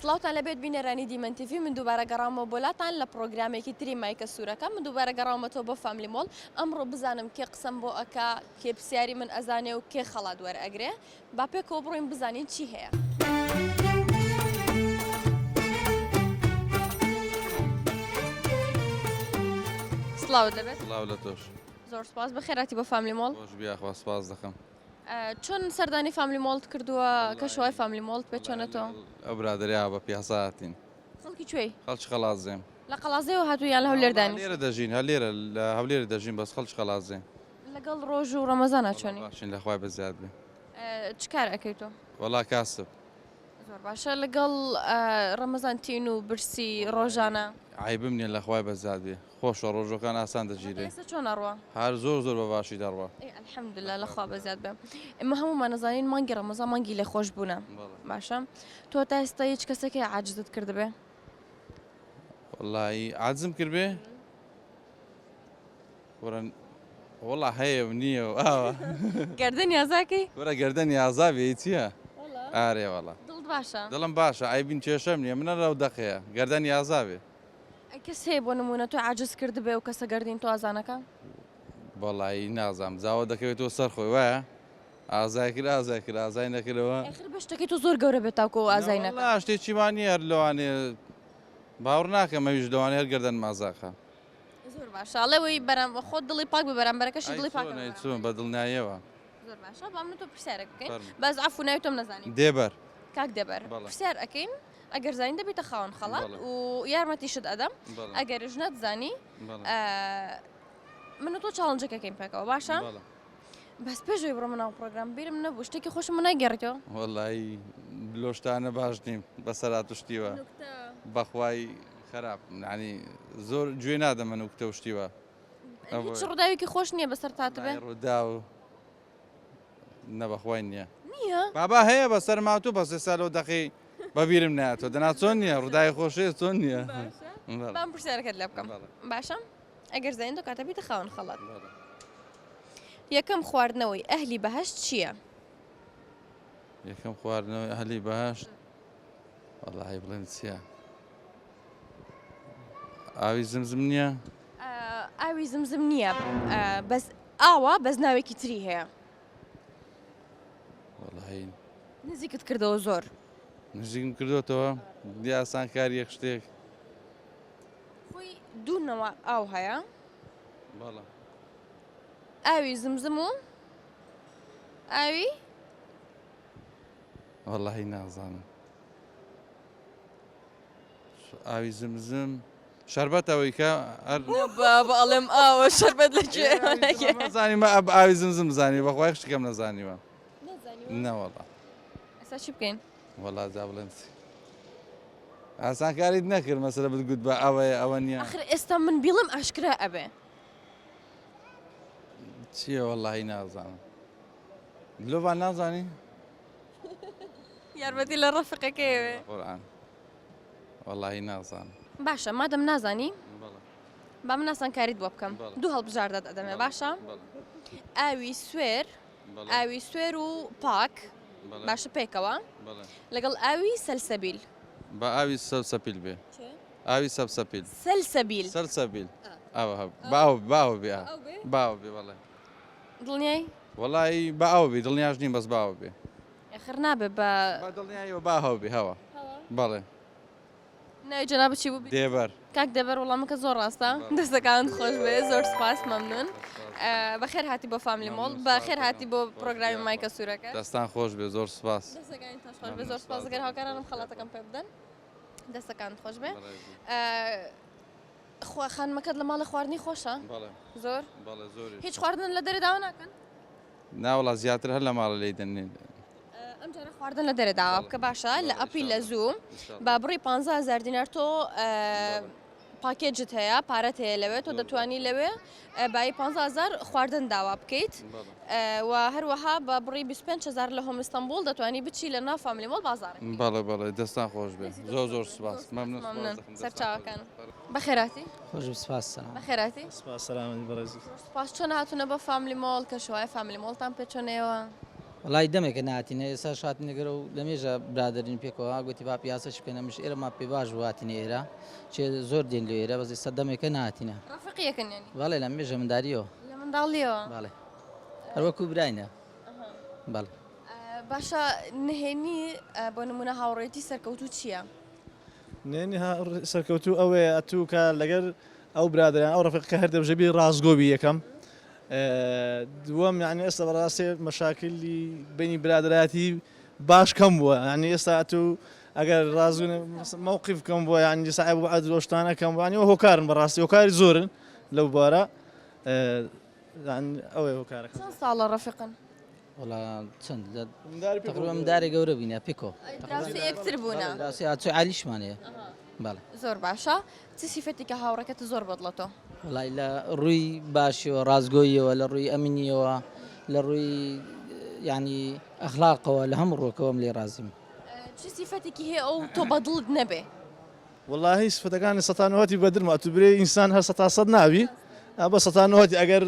سڵاوتان لەبێت بینەرانی دیمەن تیڤی من دووبارە گەڕامەوە بۆ لاتان لە پڕۆگرامێکی تری مایکە سوورەکە من دووبارە گەڕاومەتەوە بۆ فاملی مۆڵ ئەمڕۆ بزانم کێ قسەم بۆ ئەکا کێ پرسیاری من ئەزانێ و کێ خەڵات وەرئەگرێ با پێکەوە بڕۆین بزانین چی هەیە. سڵاوت لەبێت. سڵاو لە تۆش. زۆر سپاس بەخێراتی بۆ فاملی مۆڵ. خۆش بی یاخوا سپاس دەکەم. چۆن سەردانی فاملی مۆڵت کردووە کەشوای فاملی مۆڵت پێ چۆنە تۆ؟ ئەو برادەریا بە پیاسە هاتین. خەڵکی کوێی؟ خەڵکی قەڵادزێم. لە قەڵادزێوە هاتووی یان لە هەولێر دانیشتووی؟ لێرە دەژین هەر لێرە لە هەولێر دەژین بەس خەڵکی قەڵادزێم. لەگەڵ ڕۆژ و ڕەمەزانا چۆنی؟ باشین لە خوای بەزیاد بێ. چ کار ئەکەی تۆ؟ وەڵا کاسب. زۆر باشە لەگەڵ ڕەمەزان تین و برسی ڕۆژانە؟ عەیبم نیە لە خوای بەزیاد بێ. خۆشە ڕۆژەکان ئاسان دەگیرێ. ئێستا چۆن ئەڕوا؟ هەر زۆر زۆر بە باشی دەڕوا. ئەی الحمدللە لە خوا بەزیاد بێ. ئێمە هەموومان ئەزانین مانگی ڕەمەزان مانگی لێخۆشبوونە باشە تۆ تا ئێستا هیچ کەسێک هەیە عاجزت کردبێ؟ وەڵایی عاجزم کردبێ؟ وەرە وەڵا هەیە و نییە و ئاوا. گەردن یازاکەی؟ وەرە گەردن یازا بێ ئی چییە؟ ئارێ وەڵا. دڵت باشە؟ دڵم باشە عەیبین کێشەم نییە منە لەو دەقەیە گەردن یازا بێ. ئەی کەس هەیە بۆ نموونە تۆی عاجز کردبێ و کەسە گەردین تۆ ئازانەکە؟ وەڵایی نازانم جاوە دەکەوێتەوە سەر خۆی وایە؟ ئازای کرد ئازای کرد ئازای نەکردەوە. ئاخر بە شتەکەی تۆ زۆر گەورە بێت تاکو ئەو ئازای نەکا. نەوەڵا شتێکی وا نییە هەر لەوانەیە باوەڕ ناکەم ئەویش لەوانەیە هەر گەردەنم ئازاکا. زۆر باشە ئەڵێ وەی بەرام خۆت دڵی پاک بێ بەرامبەرەکەشی ئەی دڵی پاکە چۆن بۆ ئەی چۆن بەرامبەری. بە دڵنیاییەوە. زۆر باشە با من و تۆ پرسیارێک بکەین فەرموو. بەس عەفو ناوی تۆم نەزانی. دێبەر. کاک دێبەر بەڵێ. پرسیار ئەکەین ئەگەر زانی دەبیتە خاوەن خەڵات بەڵێ. و یارمەتیشت ئەدەم بەڵێ. ئەگەرش نەتزانی بەڵێ. من و تۆ challenge ێک ئەکەین پێکەوە باشە؟ بەڵێ. بەس پێش ئەوەی بڕۆمە ناو پڕۆگرام بیرم نەبوو شتێکی خۆشم بۆ ناگێڕیتەوە؟ وەڵایی لۆ شتانە باش نیم بەسەرات و شتی وا. نوکتە. بەخوای خراپ یانی زۆر گوێ نادەمە نوکتە و شتی وا. هیچ ڕووداوێکی خۆش نییە بەسەرت هاتبێ؟ وەڵایی ڕووداو نە بەخوای نییە. نییە؟ بابا هەیە بەسەرم هاتووە بەس ئێستا لەو دەقەی بەبیرم نایەتەوە دەنا چۆن نییە ڕووداوی خۆش هەیە چۆن نییە. باشە با من پرسیارەکەت لێ بکەم باشە ئەگەر زانیت ئەو کاتە بیتە خاوەن خەڵات. یەکەم خواردنەوەی ئەهلی بەهەشت چییە؟ یەکەم خواردنەوەی ئەهلی بەهەشت وەڵاهی بڵێم چییە؟ ئاوی زمزم نییە؟ ئاوی زمزم نییە بەس ئاوە بەس ناوێکی تری هەیە. وەڵاهی نزیکت کردەوە زۆر. نزیکم کردوەتەوە دی ئاسانکاری یەک شتێک. خۆی دوو نەوە ئاو هەیە. بەڵێ. ئاوی زمزم و ئاوی وەڵاهی نازانم ئاوی زمزم شەربەت ئەوەی کە هەر بابا ئەڵێم ئاوە شەربەت لە کوێ زانیمە ئاوی زمزم زانی بەخوای شتێکم نەزانیوە نەوەڵا ئێستا چی بکەین وەڵا جا بڵێم چی ئاسانکاریت نەکرد مەسەلە بتگوت بە ئەوەیە ئەوە نییە ئەخر ئێستا من بیڵم ئاشکرا ئەبێ چییە وەڵی نازانم لۆڤان نازانی یارمەتی لە ڕەفقەکەیەوێ قورآن وەڵی نازانم باشە مادەم نازانی با من ئاسانکاریت بۆ بکەم دوو هەڵبژاردەت ئەدەمێ باشە ئاوی سوێر ئاوی سوێر و پاک باشە پێکەوە لەگەڵ ئاوی سەلسەبیل. با ئاوی سەلسەپیل بێ. ئاوی سەلسەپیل. سەلسەبیل. سەلسەبیل. ئاوە هە با ئەو با ئەو بێ ئا. با ئەو بێ بەڵێ. دڵنیای؟ وەڵایی با ئەو بێ دڵنیاش نیم بەس با ئەو بێ. ئەخر نابێ بە. بە دڵنیاییەوە با ئەو بێ هەوە. بەڵێ. ناوی جەنابت چی بوو؟ دێبەر. کاک دێبەر وەڵامەکە زۆر ڕاستە دەستەکانت خۆش بێ زۆر سپاس مەمنون بەخێر هاتی بۆ فاملی مۆڵ بەخێر هاتی بۆ پرۆگرامی مایکە سوورەکە دەستان خۆش بێ زۆر سپاس دەستەکانتان خۆش بێ زۆر سپاس گەر هاوکارانم خەڵاتەکەم پێ بدەن دەستەکانت خۆش بێ خوا خانمەکەت لە ماڵە خواردنی خۆشە زۆر هیچ خواردن لە دەرێ داوا ناکەن ناوەڵا زیاتر هەر لە ماڵە لێی دەنێن. ئەم جارە خواردن لە دەرێ داوا بکە باشە لە ئەپی لە زوو بە بڕی 15000 دینار تۆ پاکێجت هەیە پارەت هەیە لەوێ تۆ دەتوانی لەوێ بایی 15000 خواردن داوا بکەیت و هەروەها بە بڕی 25000 لە هۆم ئیستەنبوڵ دەتوانی بچی لە ناو فامیلی مۆڵ بازاڕێک بەڵێ بەڵێ دەستان خۆش بێ زۆر زۆر سپاس مەمنون مەمنون سەرچاوەکان بەخێراتی خۆش سپاس سلام وەڵای دەمێکە نەهاتینە ئێستاش هاتینە گەرە و لەمێژە برادەرین پێکەوە گوتی با پیاسەش بکەین ئەمش ئێرەمان پێ باش بوو هاتینە ئێرە چێ زۆر دێن لۆ ئێرە بەس ئێستا دەمێکە نەهاتینە. ڕەفیقی یەکن یانی؟ بەڵێ لەمێژە منداریەوە. لە منداڵیەوە؟ بەڵێ هەر وەکوو براینە بەڵێ. باشە نهێنی بۆ نمونە هاوڕێیەتی سەرکەوتوو چییە؟ نهێنی سەرکەوتوو ئەوەیە ئەتوو کە لەگەر ئەو برادەران ئەو ڕەفیقە هەر دەبژێ بی ڕاستگۆ بی یەکەم دووەم یعنی ئێستا بەڕاستی مەشاکلی بینی برادەرایەتی باش کەم بووە یعنی ئێستا ئەتوو ئەگەر ڕازو مەوقف کەم بووە یعنی سعیب و عەدل و شتانە کەم بووە یعنی هۆکارن بەڕاستی هۆکاری زۆرن لەو بارە ئەوەیە هۆکارەکە. چەند ساڵە ڕەفیقن؟ وەڵا چەند لە تقریبا مندارێ گەورە بووینە پێکەوە. دراوسێ یەکتر بوونە. دراوسێ ئاچۆ عالیشمان هەیە. بەڵێ. زۆر باشە چ سیفەتێکە هاوڕێکەت زۆر بەدڵە تۆ؟ وەڵای لە ڕووی باشیەوە ڕاستگۆییەوە لە ڕووی ئەمنیەوە لە ڕووی یعنی ئەخلاقەوە لە هەموو ڕووەکەوەم لێ ڕازیم. چ سیفەتێکی هەیە ئەو تۆ بەدڵت نەبێ؟ وەڵاهی سفەتەکانی سەتا نەوەتی بەدرمە ئەتو برێ ئینسان هەر سەتا سەد نابی بە سەتا نەوەتی ئەگەر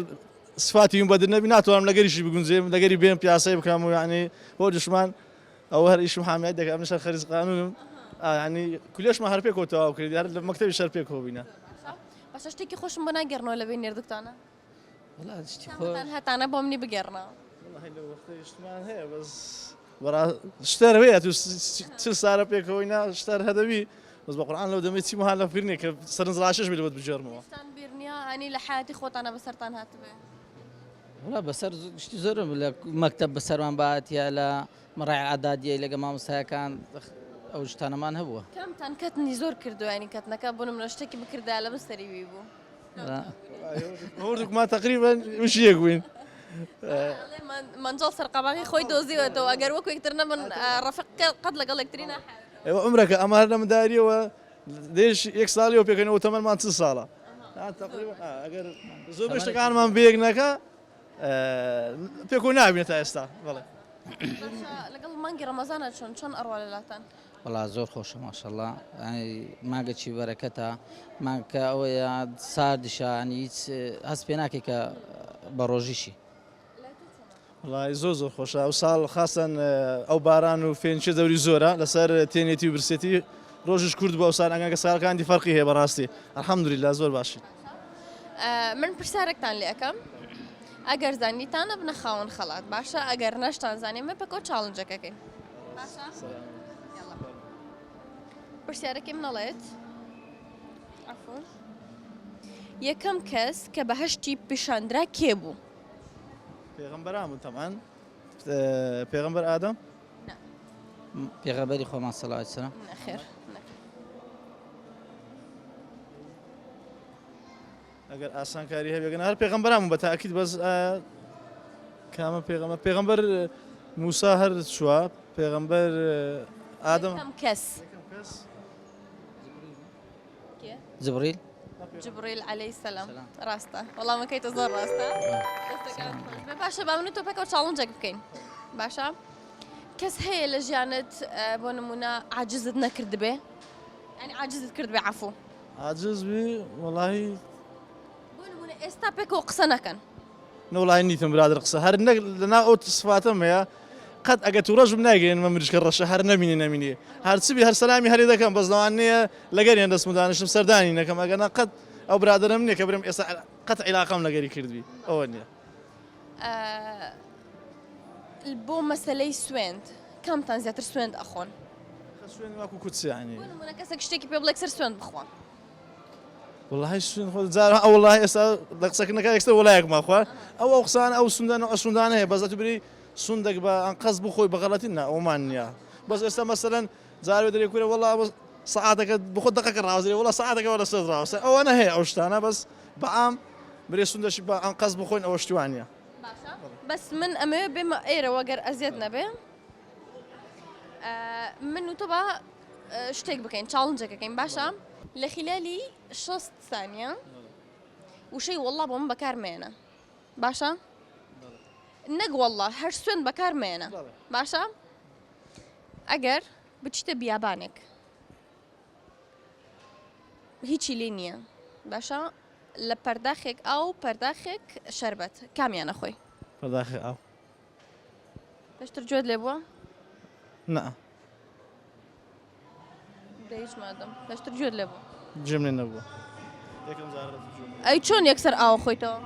سفاتی وم بەدر نەبی ناتوانم لەگەریشی بگونجێم لەگەری بێم پیاسەی بکەم و یعنی بۆ دشمان ئەو هەر ئیشم حامیای دەکە منیش هەر خەریز قانونم یعنی کولێشمان هەر پێکەوە تەواو کردی هەر لە مەکتەبی شەر پێکەوە بینە. باشە شتێکی خۆشم بۆ ناگێڕنەوە لە بەینی هەردووکتانە؟ وەڵا شتی خۆش کامتان هەتانە بۆ منی بگێڕنەوە. وەڵاهی لەو وەختەی شتمان هەیە بەس بەڕا شتەر هەیە تو چل سارە پێکەوەی نا شتەر هەدەبی بەس بە قورئان لەو دەمەی چیم ها لە فیر نییە کە سەرنج ڕاکێش بێ لەوەت بگێڕمەوە. هیچتان بیر نییە هەنی لە حەیاتی خۆتانە بەسەرتان هاتبێ؟ وەڵا بەسەر شتی زۆرم لە مەکتەب بەسەرمان باتیە لە مەڕای عادادیە لەگە مامۆستایەکان ئەو شتانەمان هەبووە. کامتان کەتنی زۆر کردووە یانی کەتنەکە بۆ نمونە شتێکی بکردایە لە بن سەری وی بوو؟ هەردووکمان تقریبا وشی یەک بووین. مەنجەڵ سەرقەباغی خۆی دۆزیوەتەوە ئەگەر وەکو یەکتر نەبن ڕەفیق قەت لەگەڵ یەکتری ناحەوێتەوە. ئێوە عومرەکە ئەمە هەر لە منداریەوە دێش یەک ساڵیەوە پێکەنەوە تەمەنمان چ ساڵە تقریبا ئەگەر زۆر شتەکانمان بەیەک نەکا پێکەوە نابینە تا ئێستا بەڵێ. لەگەڵ مانگی ڕەمەزانە چۆن چۆن ئەڕوا لەلاتان؟ وەڵا زۆر خۆشە ماشەڵا مانگەکی بەرەکەتە مانگەکە ئەوەیە ساردیشە ینی هیچ هەست پێ ناکەی کە بە ڕۆژیشی. وەڵای زۆر زۆر خۆشە ئەو ساڵ خاستەن ئەو باران و فێنکیە دەوری زۆرە لەسەر تێنێتی و برسێتی ڕۆژش کورت بوو ئەو ساڵ ئەگەر ساڵەکانی فەرقی هەیە بەڕاستی الحمدلله زۆر باشی. من پرسیارێکتان لێ ئەکەم ئەگەر زانیتانە بنە خاوەن خەڵات باشە ئەگەر نەشتان زانێ مە پێکەوە challenge ەکەکەین باشە پرسیارەکەی من ئەڵێت عەفوو یەکەم کەس کە بەهەشتی پیشاندرا کێ بوو؟ پێغەمبەران بوون تەبعەن پێغەمبەر ئادەم پێغەمبەری خۆمان صلی الله علیه وسلم نەخێر ئەگەر ئاسانکاری هەبێ گەنا هەر پێغەمبەران بوون بە تاکید بەس کامە پێغەمبەر پێغەمبەر موسا هەر چووە پێغەمبەر ئادەم یەکەم کەس جبریل جبریل عەلەیهی سەلام ڕاستە وەڵامەکەی تۆ زۆر ڕاستە دەستەکانت خۆش بێ باشە با من و تۆ پێکەوە challenge ێک بکەین باشە کەس هەیە لە ژیانت بۆ نمونە عاجزت نەکردبێ یعنی عاجزت کردبێ عەفوو عاجز بی وەڵاهی. بۆ نمونە ئێستا پێکەوە قسە نەکەن. نەوەڵاهی نیتم برادەر قسە هەر نەک لەناو ئەو سفاتەم هەیە قەت ئەگە توڕەش بم نایگەیەنمە مریشکە ڕەشە هەر نەمینێ نەمینێ هەرچ بی هەر سەلامی هەرێ دەکەم بەس لەوانەیە لەگەریان دەستم و دانیشم سەردانی نەکەم ئەگەر نا قەت ئەو برادەرەم نییە کە برێم ئێستا قەت عیلاقەم لەگەری کردبی ئەوە نییە. بۆ مەسەلەی سوێند کامتان زیاتر سوێند ئەخۆن؟ سوێند وەکو کوچ یعنی بۆ نمونە کەسێک شتێکی پێ بڵێ سەر سوێند بخوا. وەڵاهی سوێند خۆ جار ئەو وەڵاهی ئێستا لە قسەکردنەکە یەکسەر وەڵایەکمان خوارد ئەو ئەو قسانە ئەو سوندانە ئەو سوندانە هەیە بەس ئەتوو برێی سوندێک بە ئەنقەست بخۆی بە غەڵەتی نا ئەومان نییە بەس ئێستا مەسەلەن جارێ دەرێ کورە وەڵا بەس سەعاتەکە بخۆ دەقەکە ڕاوەستێ وەڵا سەعاتەکە وەرە سەر ڕاوەستێ ئەوانە هەیە ئەو شتانە بەس بە عام برێ سوندەشی بە ئەنقەست بخۆین ئەوە شتی وا نییە. باشە بەس من ئەمەوێ بێمە ئێرەوە گەر ئەزیەت نەبێ من و تۆ با شتێک بکەین challenge ێکەکەین باشە لە خلالی 60 سانیە وشەی وەڵا بۆ من بەکار مێنە باشە نەک وەڵا هەر سوێن بەکار مێنە باشە ئەگەر بچیتە بیابانێک هیچی لێ نییە باشە لە پەرداخێک ئاو پەرداخێک شەربەت کامیان ئەخۆی؟ پەرداخێک ئاو. پێشتر گوێت لێ بووە؟ نا. دە هیچ مادەم پێشتر گوێت لێ بووە؟ گوێم لێ نەبووە. یەکەم جارە گوێم لێ. ئەی چۆن یەکسەر ئاوە خۆیتەوە؟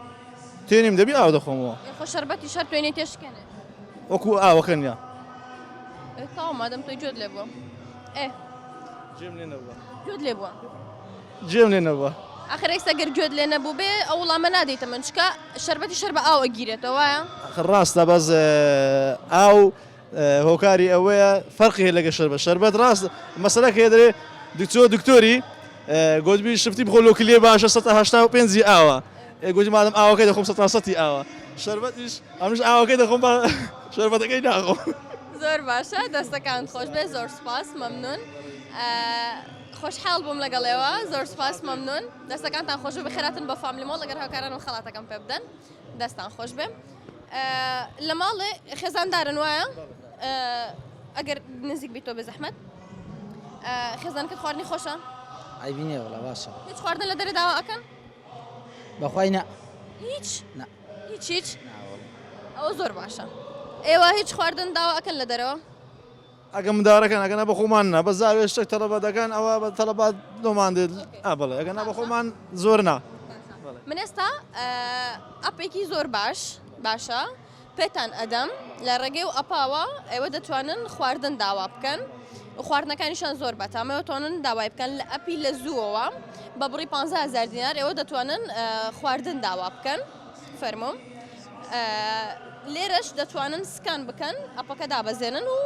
تێنیم دەبی ئاو دەخۆمەوە. ئێ خۆ شەربەتیش هەر توێنێ تێشکێنێ. وەکو ئاوەکە نییە. ئێ تەواو مادەم تۆ گوێت لێ بووە. ئێ. گوێم لێ نەبووە. گوێت لێ بووە. گوێم لێ نەبووە. ئاخر ئێستا گەر گوێت لێ نەبووبێ ئەو وڵامە نادەیتە من چونکە شەربەتیش هەر بە ئاو ئەگیرێتەوە وایە؟ ئاخر ڕاستە بەس ئاو هۆکاری ئەوەیە فەرقی هەیە لەگە شەربەت شەربەت ڕاست مەسەلەکە هەیە دەرێ دکتۆر دکتۆری گۆتبی شفتی بخۆ لۆ کلیە باشە 185 ئاوە گوتی مادەم ئاوەکەی دەخۆم سەتا سەتی ئاوە شەربەتیش ئەمش ئاوەکەی دەخۆم بە شەربەتەکەی ناخۆم. زۆر باشە دەستەکانت خۆش بێ زۆر سوپاس مەمنون خۆشحاڵ بووم لەگەڵ ئێوە زۆر سوپاس مەمنون دەستەکانتان خۆش بێ بەخێراتن بۆ فاملی مۆڵ لەگەر هاوکارانم خەڵاتەکەم پێ بدەن دەستان خۆش بێ لە ماڵێ خێزاندارن وایە ئەگەر نزیک بیتەوە بێ زەحمەت خێزانکەت خواردنی خۆشە عیبی نییە وەڵا باشە هیچ خواردن لە دەرێ داوا ئەکەن بەخوای نا هیچ نا هیچ هیچ ئەوە زۆر باشە ئێوە هیچ خواردن داوا ئەکەن لە دەرەوە ئەگە مندارەکان ئەگەنا بە خۆمان نا بە زاوێ شتێک تەڵەبە دەکەن ئەوە بە تەڵەبات لۆمان دێت ئا بەڵێ ئەگەنا بە خۆمان زۆر نا. من ئێستا ئەپێکی زۆر باش باشە پێتان ئەدەم لە ڕێگەی و ئەپاوە ئێوە دەتوانن خواردن داوا بکەن و خواردنەکانیشان زۆر بەتامە ئێوە توانن داوای بکەن لە ئەپی لە زووەوە بە بڕی 15000 دینار ئێوە دەتوانن خواردن داوا بکەن فەرمووم لێرەش دەتوانن سکان بکەن ئەپەکە دابەزێنن و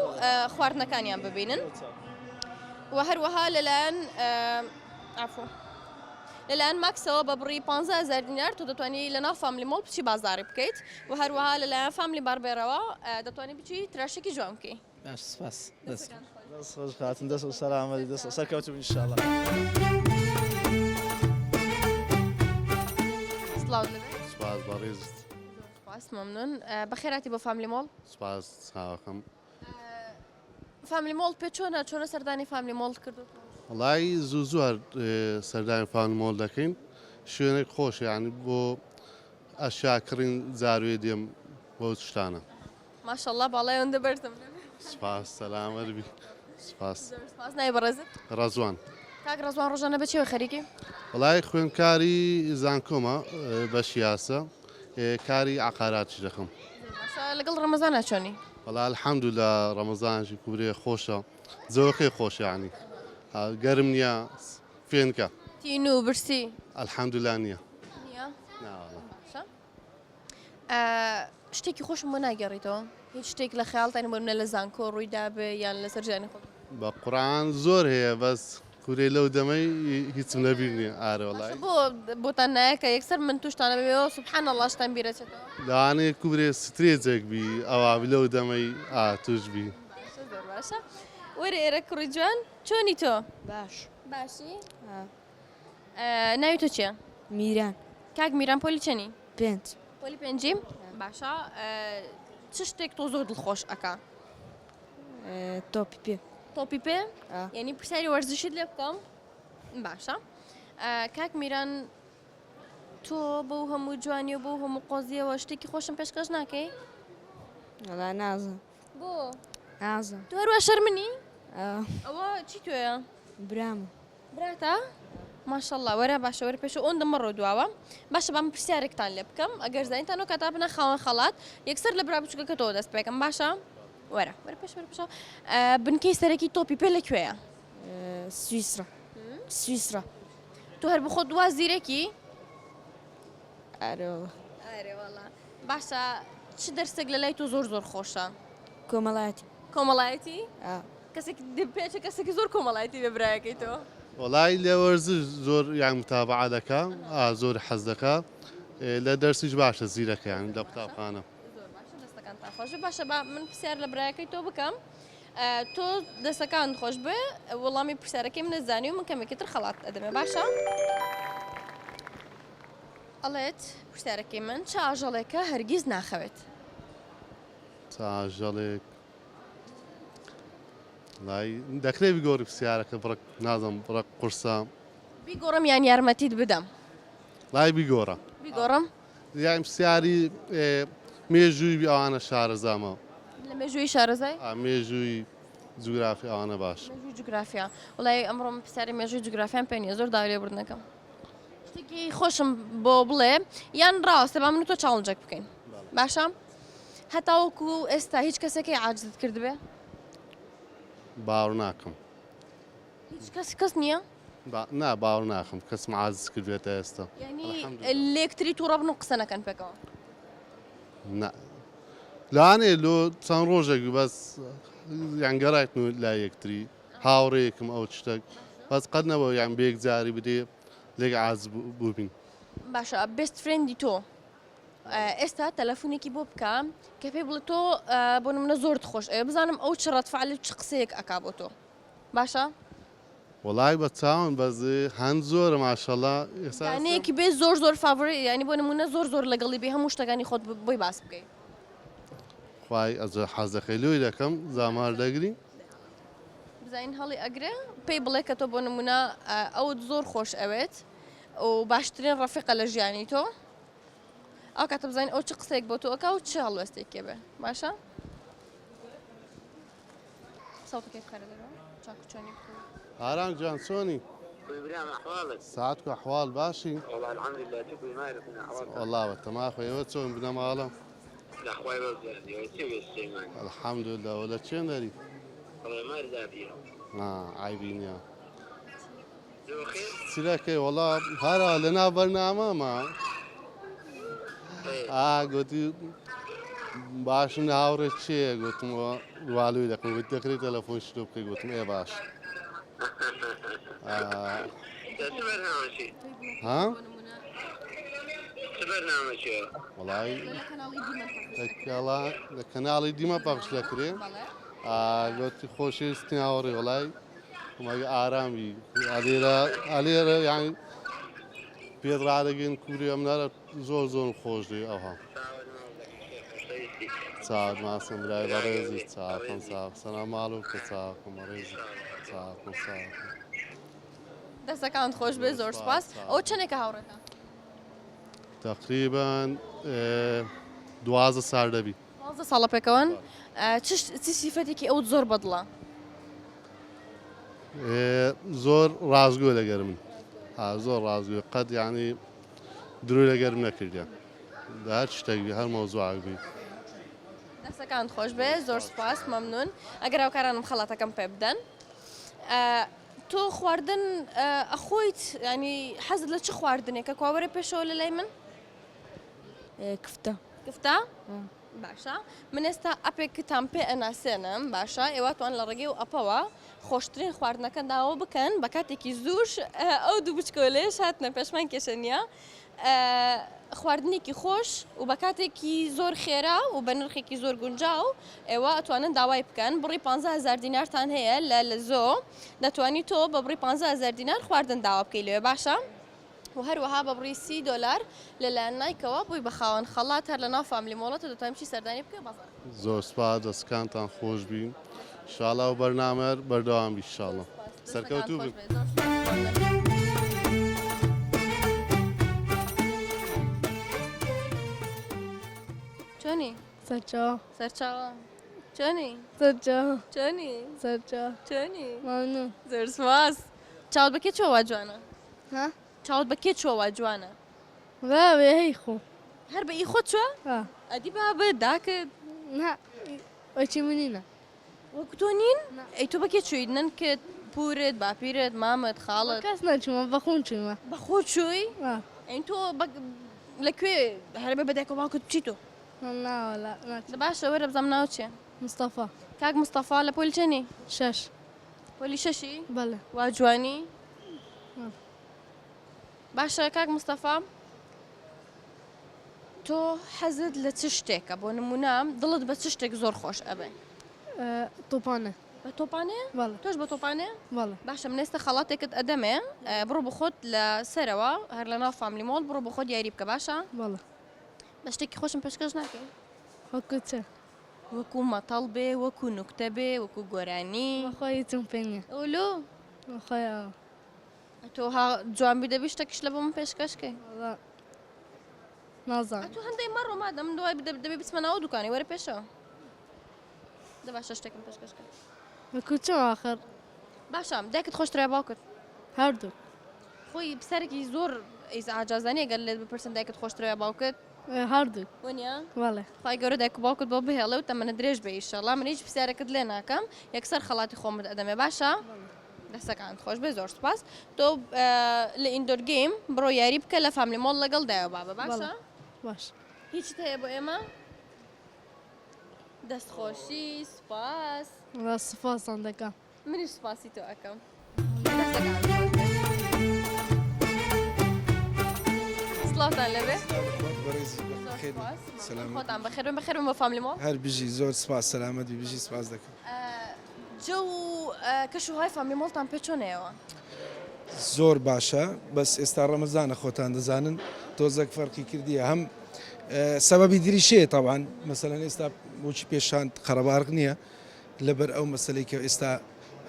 خواردنەکانیان ببینن و هەروەها لەلایەن عفو لەلایەن ماکسەوە بە بڕی 15000 دینار تۆ دەتوانی لە ناو فاملی مۆڵ بچی بازاری بکەیت و هەروەها لەلایەن فاملی باربێرەوە دەتوانی بچی تراشێکی جوان بکەی. باش سپاس دەست دەست خۆش خاتون دەست و سەلامەتی دەست سەرکەوتوو بن ئینشاءاللە. سڵاوت لێبێ. سپاس بەڕێزت. سپاس مەمنون. بەخێرهاتی بۆ فاملی مۆڵ. سپاس چاوەکەم. فاملی مۆڵ پێ چۆنە چۆنە سەردانی فاملی مۆڵت کردو؟ وەڵایی زوو زوو هەر سەردانی فاملی مۆڵ دەکەین شوێنێک خۆشە یانی بۆ ئەشیا کڕین جاروێ دێم بۆ شتانە. ماشاءاللە باڵای ئەوەندە بەرزم لێ بێ. سپاس سەلامەت بی سپاس. زۆر سپاس ناوی بەڕێزت؟ ڕەزوان. کاک ڕەزوان ڕۆژانە بە چیەوە خەریکی؟ وەڵایی خوێندکاری زانکۆمە بەشی یاسا کاری عەقاراتیش دەکەم. زۆر باشە لەگەڵ ڕەمەزانا چۆنی؟ وەڵا الحمدللە ڕەمەزانێکی کوبرێ خۆشە جەوەکەی خۆشە یانی گەرم نییە فێنکە. تینوو برسی؟ الحمدللە نییە. نییە؟ نا وەڵا. باشە شتێکی خۆشم بۆ ناگێڕیتەوە؟ هیچ شتێک لە خەیاڵتان بۆ منە لە زانکۆ ڕووی دابێ یان لەسەر ژیانی خۆت؟ بە قورعان زۆر هەیە بەس کورێ لەو دەمەی هیچم لەبیر نییە ئارە وەڵای. باشە بۆ بۆتان نایە کە یەکسەر من توشتانە بێەوە سبحان اللە شتان بیرەچێتەوە؟ لەوانەیە کورێ سترێجێک بی ئەوا بی لەو دەمەی ئا توش بی. باشە زۆر باشە وەرە ئێرە کوڕی جوان چۆنی تۆ؟ باش. باشی؟ ناوی تۆ چییە؟ میران. کاک میران پۆلی چەنی؟ پێنج. پۆلی پێنجی؟ باشە چ شتێک تۆ زۆر دڵخۆش ئەکا؟ تۆپی پێ. تۆپی پێ؟ یعنی پرسیاری وەرزشیت لێ بکەم؟ باشە کاک میران تۆ بەو هەموو جوانی و بەو هەموو قۆزیەوە شتێکی خۆشم پێشکەش ناکەی؟ وەڵا نازم. بۆ؟ نازم. تۆ هەروە شەرمنی؟ ئەوە چی تۆیە؟ برامە. براتە؟ ماشەڵڵا وەرە باشە وەرە پێشەوە ئۆندە مەڕۆ دواوە باشە با من پرسیارێکتان لێ بکەم ئەگەر زانیتان ئەو کاتە بنە خاوەن خەڵات یەکسەر لە برا بچووکەکەتەوە دەست پێکەم باشە وەرە وەرە پێش وەرە پێشەوە بنکەی سەرەکی تۆپی پێ لە کوێیە؟ سویسرا سویسرا تۆ هەر بخۆت وا زیرەکی؟ ئارێ وەڵا ئارێ وەڵا باشە چ دەرسێک لە لای تۆ زۆر زۆر خۆشە؟ کۆمەڵایەتی کۆمەڵایەتی؟ کەسێک پێچە کەسێکی زۆر کۆمەڵایەتی بێ برایەکەی تۆ. وەڵای لە وەرزش زۆر یان متابعە دەکا ئا زۆر حەز دەکا لە دەرسیش باشە زیرەکە یان لە قوتابخانە. زۆر باشە دەستەکانتان خۆش بێ باشە با من پرسیار لە برایەکەی تۆ بکەم تۆ دەستەکانت خۆش بێ وەڵامی پرسیارەکەی منت زانی و من کەمێکی تر خەڵات ئەدەمێ باشە ئەڵێت پرسیارەکەی من چ ئاژەڵێکە هەرگیز ناخەوێت؟ چ ئاژەڵێک وەڵای دەکرێ بیگۆڕی پرسیارەکە بڕەک نازم بڕەک قورسە. بیگۆڕم یان یارمەتیت بدەم؟ وەڵای بیگۆڕە. بیگۆڕم؟ یان پرسیاری مێژووی بی ئەوانە شارەزامە. لە مێژووی شارەزای؟ مێژووی جوگرافی ئەوانە باش. مێژووی جوگرافیا وڵی ئەمڕۆ من پرسیاری مێژووی جوگرافیان پێ نییە زۆر داوای لێبوردن دەکەم شتێکی خۆشم بۆ بڵێ یان ڕاستە با من و تۆ challenge ێک بکەین باشە هەتاوەکو ئێستا هیچ کەسێکی عاجزت کردبێ؟ باوەڕ ناکەم. هیچ کەس کەس نییە؟ نا باوەڕ ناکەم کەسم عاجز کردبێت تا ئێستا. یعنی لێکتری تووڕە بن و قسە نەکەن پێکەوە؟ نا لەوانەیە لۆ چەند ڕۆژێک بەس یان گەڕایتن و لای یەکتری هاوڕێیەکم ئەو شتێک بەس قەت نەبوو یان بە یەکجاری بدێ لێک عاجز بووبین. باشە best friend ی تۆ ئێستا تەلەفونێکی بۆ بکە کە پێی بڵێ تۆ بۆ نمونە زۆرت خۆش ئەوێ بزانم ئەو چ ڕەد فعل و چ قسەیەک ئەکا بۆ تۆ باشە؟ وەڵای بە چاوم بەس هەند زۆرە ماشەڵا ئێستا دانەیەکی بێ زۆر زۆر favorite یانی بۆ نمونە زۆر زۆر لەگەڵی بێ هەموو شتەکانی خۆت بۆی باس بکەی. خوای ئەجە حەزەکەی لۆی دەکەم زامار دەگری. بزانین هەڵی ئەگرێ پێی بڵێ کە تۆ بۆ نمونە ئەوت زۆر خۆش ئەوێت و باشترین ڕەفیقە لە ژیانی تۆ ئەو کاتە بزانین ئەو چ قسەیەک بۆ تۆ ئەکا و چ هەڵوێستێکی بێ باشە سەوتەکەی بخەرە دەرەوە چاکو چۆنی بکەوە. ئارام گیان چۆنی؟ کوی برام ئەحواڵت؟ سەعات کو ئەحواڵ باشی؟ وەڵا الحمدللە تو کوی مارف من ئەحواڵتان؟ وەڵا بە تەما خۆ ئێوە چۆن بنەماڵە؟ لە خوای بەس دەردی ئەوە چیە بێ سلێمانی؟ الحمدللە وە لە چێن دەری؟ بەڵێ مار دابیرم. نا عەیبی نیە. لۆ خێر؟ چ دەکەی وەڵا هەرا لە ناو بەرنامەمە. ئا گوتی باشم هاوڕێ چێ گوتم والوی دەکەم گوتی دەکرێت تەلەفۆن شتۆ بکەی گوتم ئێ باش. چ بەرنامەچی؟ ها؟ چ بەرنامەچیە؟ وەڵای لە کەناڵی دیمە پەخش دەکرێ. گوتی خۆشەویستی هاوڕێ وەڵای مەگە ئارام بی ئەلێرە ئەلێرە یانی پێت ڕادەگەین کوری ئەم نارە زۆر زۆر خۆش دێ ئەوها چاوت ماسم برای بەڕێزی چاکم چاک سەنا ماڵ و کە چاکم بەڕێزی چاکم چاکم دەستەکانت خۆش بێ زۆر سپاس ئەوە چەندێکە هاوڕێتان؟ تقریبا 12 سال دەبی. 12 ساڵە پێکەوەن چ سیفەتێکی ئەوت زۆر بەدڵە؟ زۆر ڕاستگۆ لەگەر من زۆر ڕاستگۆ قەت یعنی درۆی لەگەرم نەکردە لە هەر شتێک بی هەر مەوزوعێک بی. دەستەکانت خۆش بێ زۆر سوپاس مەمنون ئەگەر هاوکارانم خەڵاتەکەم پێ بدەن تۆ خواردن ئەخۆیت ینی حەزت لە چ خواردنێکە کوا وەرە پێشەوە لە لای من؟ کفتە. کفتە؟ باشە من ئێستا ئەپێکتان پێ ئەناسێنم باشە ئێوە توان لە ڕێگەی و ئەپەوە خۆشترین خواردنەکە داوە بکەن بە کاتێکی زووش ئەو دوو بچکۆلەیەش هاتنە پێشمان کێشە نییە خواردنێکی خۆش و بە کاتێکی زۆر خێرا و بە نرخێکی زۆر گونجاو ئێوە ئەتوانن داوای بکەن بڕی 15000 دینارتان هەیە لە لەزۆ دەتوانی تۆ بە بڕی 15000 دینار خواردن داوا بکەی لەوێ باشە و هەروەها بە بڕی 30 دۆلار لەلایەن نایکەوە بووی بە خاوەن خەڵات هەر لە ناو فاملی مۆڵەتە دەتوانین بچی سەردانی بکەی بازاڕ. زۆر سوپاس دەستکانتان خۆشبی شاڵاو بەرنامەر بەردەوام بی شاڵە سەرکەوتوو بن. چۆنی؟ سەرچاوە. سەرچاوە. چۆنی؟ سەرچاوە. چۆنی؟ سەرچاوە. چۆنی؟ مەمنون. زۆر سوپاس. چاوت بە کێ چووە وا جوانە؟ ها؟ چاوت بە کێ چووە وا جوانە؟ ڕاوێ هەی خۆم. هەر بە ئی خۆت چووە؟ ها. ئەدی بابت داکت؟ نا وەکی منینە. وەکو تۆ نین؟ ئەی تۆ بە کێ چوویت؟ نەنکت، پوورت، باپیرت، مامت، خاڵت؟ بە کەس نەچوومە بە خۆم چوومە. بە خۆت چووی؟ ها. ئەی تۆ بە لە کوێ هەر بە دایک و باوکت بچی تۆ؟ نا وەلا ناچم. دە باشە وەرە بزانم ناوت چییە؟ مستەفا. کاک مستەفا لە پۆلی چەنی؟ شەش. پۆلی شەشی؟ بەڵێ. وا جوانی؟ باشە کاک مستەفا تۆ حەزت لە چ شتێکە بۆ نمونە دڵت بە چ شتێک زۆر خۆش ئەبێ؟ تۆپانێ. بە تۆپانێ؟ بەڵێ. تۆش بە تۆپانێ؟ بەڵێ. باشە من ئێستا خەڵاتێکت ئەدەمێ بڕۆ بۆ خۆت لە سەرەوە هەر لە ناو فاملی مۆڵ بڕۆ بۆ خۆت یاری بکە باشە؟ بەڵێ. بە شتێکی خۆشم پێشکەش ناکەی؟ وەکو چ؟ وەکو مەتەڵ بێ وەکو نوکتە بێ وەکو گۆرانی. بەخوا هیچم پێ نییە. ئۆلۆ. بەخوای ئاوا. ئەتۆ ها جوان بی دەبی شتەکیش لە بۆ من پێشکەش کەی. وەڵا نازانم. ئەتۆ هەندەی مەڕۆ مادەم دوای دەبێ بچمە ناو دوکانی وەرە پێشەوە. دە باشە شتێکم پێشکەش کە. وەکو چۆن ئاخر؟ باشە دایکت خۆشترە یا باوکت؟ هەردووک. خۆی پرسیارێکی زۆر ئیزعاجازانەیە گەر لێت بپرسن دایکت خۆشترە یا باوکت؟ هەردووک. وەنیە؟ بەڵێ. خوای گەورە دایک و باوکت بۆ بهێڵێ و تەمەنت درێژ بێ ئیشەڵا من هیچ پرسیارێکت لێ ناکەم یەکسەر خەڵاتی خۆمت ئەدەمێ باشە؟ دەستەکانت خۆش بێ زۆر سوپاس تۆ لە indoor game بڕۆ یاری بکە لە فاملی مۆڵ لەگەڵ دایە و بابە باشە؟ باش. هیچت هەیە بۆ ئێمە؟ دەست خۆشی سوپاس. وەڵا سوپاستان دەکەم. منیش سوپاسی تۆ ئەکەم. سڵاوتان لێبێ. خۆتان بەخێر بن بەخێر بن بۆ فاملی مۆڵ. هەر بژی زۆر سپاس سەلامەت بی بژی سپاس دەکەم. جەو و کەش و های فاملی مۆڵتان پێ چۆنە ئێوە؟ زۆر باشە بەس ئێستا ڕەمەزانە خۆتان دەزانن تۆزەک فەرقی کردیە هەم سەبەبی دریشەیە تاوان مەسەلەن ئێستا بۆچی پێشان قەرەبارق نییە لەبەر ئەو مەسلەی کە ئێستا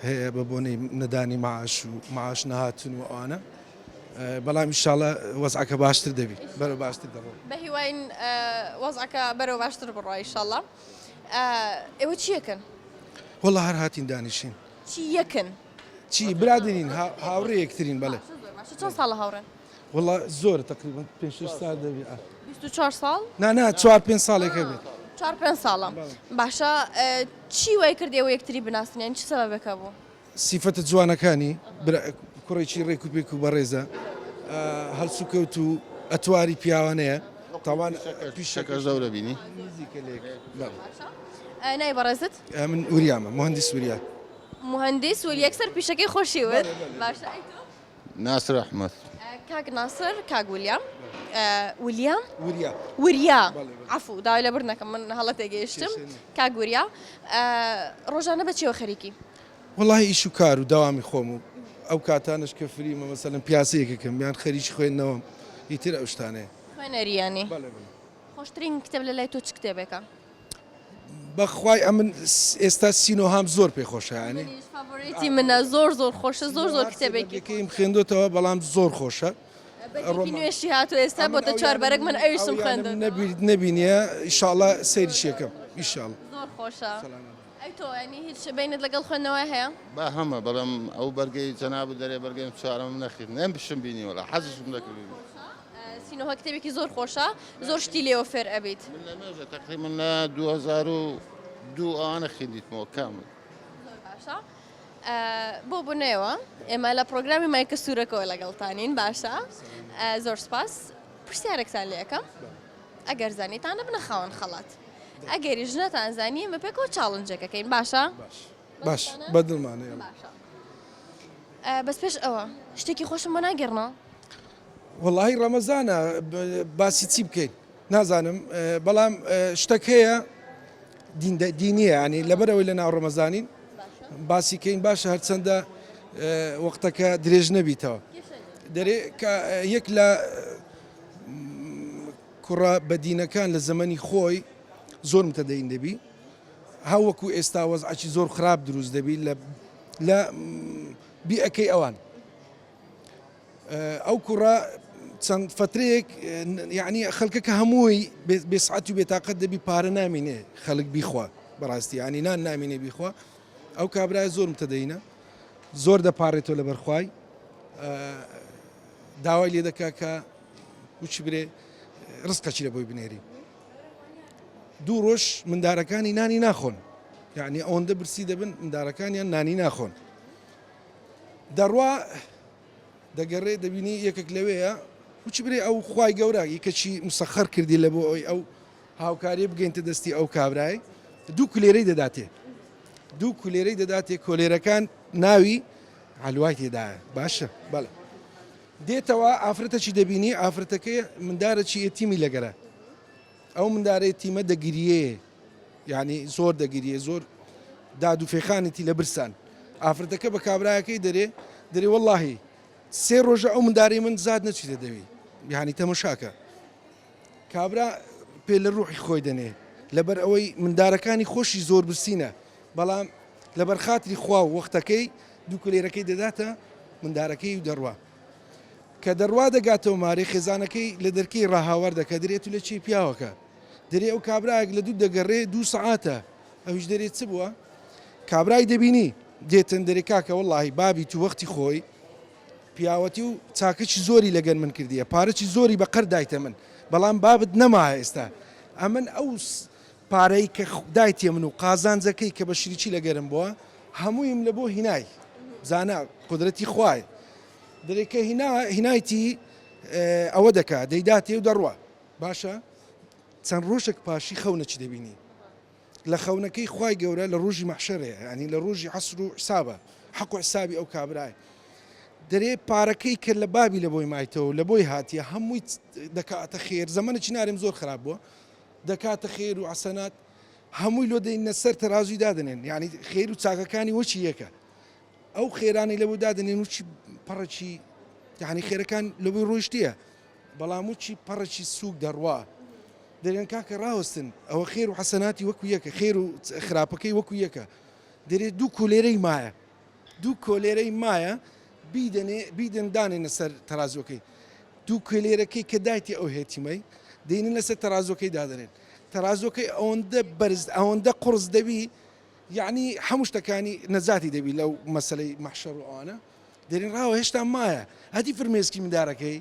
هەیە بە بۆنەی نەدانی معاش و معاش نەهاتن و ئەوانە بەڵام ئیشاڵە وەزعەکە باشتر دەبی بەرەو باشتر دەڕۆ. بە هیواین وەزعەکە بەرەو باشتر بڕوا ئیشاڵا. ئێوە چی یەکن؟ وەڵا هەر هاتین دانیشین. چی یەکن؟ چی برادەرین هاوڕێ یەکترین بەڵێ. باشە چەند ساڵە هاوڕێن؟ وەڵا زۆرە تەقریبەن پێ شەش ساڵ دەبێ. 24 ساڵ؟ نا نا چوار پێنج ساڵێک هەبێت. چوار پێنج ساڵە. باشە چی وای کرد ئێوە یەکتری بناسن یانی چ سەبەبێک هەبوو؟ سیفەتە جوانەکانی کوڕێکی ڕێک و پێک و بەڕێزە هەڵسوکەوت و ئەتواری پیاوانەیە تاوان پیشەکە زەورە بینی نزیکە لێک بەڵێ. ناوی بەڕێزت؟ من وریامە مهندس وریا. مهندس وریا یەکسەر پیشەکەی خۆشی وت باشە ئەی تۆ؟ ناسر ئەحمەد. کاک ناسر کاک ولیام ولیام وریا وریا عەفو داوای لێبوردن ئەکەم من هەڵە تێگەیشتم کاک وریا ڕۆژانە بە چیەوە خەریکی؟ وەڵاهی ئیش و کار و دەوامی خۆم و ئەو کاتانەش کە free مە مەسەلەن پیاسەیەک ئەکەم یان خەریکی خوێندنەوەم ئیتر ئەو شتانەیە. خوێنەری یانی؟ بەڵێ بەڵێ. خۆشترین کتێب لە لای تۆ چ کتێبێکە؟ بەخوای ئەمن ئێستا سینۆهام زۆر پێ خۆشە یانی. منیش favorite ی منە زۆر زۆر خۆشە زۆر زۆر کتێبێکی خۆشە. خوێندۆتەوە بەڵام زۆر خۆشە. بەرگێکی نوێشی هاتووە ئێستا بۆتە چوار بەرگ من ئەویشم خوێندۆتەوە. نەبینیە ئیشاڵا سەیریشی ئەکەم ئیشاڵا. زۆر خۆشە. ئەی تۆ یانی هیچ بەینت لەگەڵ خوێندنەوە هەیە؟ با هەمە بەڵام ئەو بەرگەی جەنابت دەرێ بەرگەیم چوارەمم نەخیرد نەمشم بینی وەڵا حەزیشم دەکرد بینم. سینۆهە کتێبێکی زۆر خۆشە زۆر شتی لێوە فێر ئەبیت. من لە مێژە تەقریبەن لە 2002 ئەوانە خیندیتمەوە کامل. زۆر باشە بۆ بنێوە ئێمە لە پرۆگرامی مایکە سوورەکەوە لەگەڵتانین باشە زۆر سپاس پرسیارێکتان لێ ئەکەم ئەگەر زانیتانە بنە خاوەن خەڵات ئەگەریش نەتان زانی ئێمە پێکەوە challenge ێک ئەکەین باشە باش بەدڵمانە باشە بەس پێش ئەوە شتێکی خۆشم بۆ ناگێڕنەوە وەڵاهی ڕەمەزانە باسی چی بکەین نازانم بەڵام شتەک هەیە دینیە ینی لەبەرەوەی لە ناو ڕەمەزانین باسی کەین باشە هەرچەندە وەختەکە درێژ نەبیتەوە دەرێ یەک لە کوڕە بەدینەکان لە زەمەنی خۆی زۆر متەدەین دەبی هاوەکو ئێستا وەزعکی زۆر خراپ دروست دەبی لە بیئەکەی ئەوان ئەو کوڕە چەند فترەیەک یعنی خەڵکەکە هەمووی بێسعەت و بێتاقەت دەبی پارە نامینێ خەڵک بیخوا بەڕاستی ینی نان نامینێ بیخوا ئەو کابرای زۆر متەدەینە زۆر دەپارێتەوە لە بەرخوای داوای لێ دەکا کە وچی برێ ڕزقەکی لە بۆی بنێری دوو ڕۆژ مندارەکانی نانی ناخۆن یعنی ئەوەندە برسی دەبن مندارەکانیان نانی ناخۆن دەڕوا دەگەڕێ دەبینی یەکێک لەوەیە وچی برێ ئەو خوای گەورە یەکەکی مسەخەر کردی لە بۆ ئەوی ئەو هاوکاری بگەینتە دەستی ئەو کابرای دوو کولێرەی دەداتێ دوو کولێرەی دەداتێ کۆلێرەکان ناوی عەلوای تێدایە باشە بەڵێ دێتەوە ئافرەتەکی دەبینی ئافرەتەکەی مندارەکی ئێتیمی لەگەرە ئەو مندارە ئێتیمە دەگریێ یعنی زۆر دەگریێ زۆر داد و فێخانێتی لە برسان ئافرەتەکە بە کابراەکەی دەرێ دەرێ وەڵاهی سێ ڕۆژە ئەو مندارەی من زاد نەچیتە دەوی یعنی تەمەشاکە کابرا پێ لە ڕوحی خۆی دەنێ لەبەر ئەوەی مندارەکانی خۆشی زۆر برسینە بەڵام لەبەر خاتری خوا و وەختەکەی دوو کولێرەکەی دەداتە مندارەکەی و دەڕوا کە دەڕوا دەگاتەوە مارێ خێزانەکەی لە دەرکەی ڕاهاوار دەکە درێت و لە چی پیاوەکە دەرێ ئەو کابراەک لە دوو دەگەڕێ دوو سەعاتە. ئەویش دەرێ چ بووە؟ کابرای دەبینی دێتن دەرێ کاکە وەڵاهی بابی تو وەختی خۆی پیاوەتی و چاکەکی زۆری لەگەر من کردیە پارەکی زۆری بە قەرد دایتە من بەڵام بابت نەمایە ئێستا ئەمن ئەو پارەی کە دایتیە من و قازانجەکەی کە بە شریکی لەگەرم بووە هەموویم لە بۆ هینای زانا قدرەتی خوای دەرێ کە هینا هینایتی ئەوە دەکا دەیداتێ و دەڕوا باشە چەند ڕۆژێک پاشی خەونەکی دەبینی لە خەونەکەی خوای گەورە لە ڕۆژی مەحشەرەیە یانی لە ڕۆژی عەسر و حسابە حەق و حسابی ئەو کابرای دەرێ پارەکەی کە لە بابی لە بۆی مایتەوە لە بۆی هاتیە هەمووی دەکاتە خێر زەمەنێکی نارێم زۆر خراپ بووە دەکاتە خێر و عسەنات هەمووی لۆ دەینە سەر تەرازوی دادنێن یعنی خێر و چاکەکانی وەچی یەکە ئەو خێرانەی لەبۆ دادەنێن وچی پەڕەکی یعنی خێرەکان لەبۆی ڕۆیشتیە بەڵام وچی پەڕەکی سووک دەڕوا دەرێن کاکە ڕاوەستن ئەوە خێر و حەسەناتی وەکو یەکە خێر و خراپەکەی وەکو یەکە دەرێ دوو کولێرەی مایە دوو کۆلێرەی مایە بیدەنێ بیدەن دانێنە سەر تەرازوەکەی دوو کولێرەکەی کە دایتی ئەو هێتیمەی دێنن لەسەر تەرازوەکەی دادەنێن تەرازوەکەی ئەوەندە بەرز ئەوەندە قوڕس دەبی یەعنی هەموو شتەکانی نەجاتی دەبی لەو مەسەلەی مەحشەر و ئەوانە دەرێن ڕاوە هێشتا مایە ئەدی فرمێسکی مندارەکەی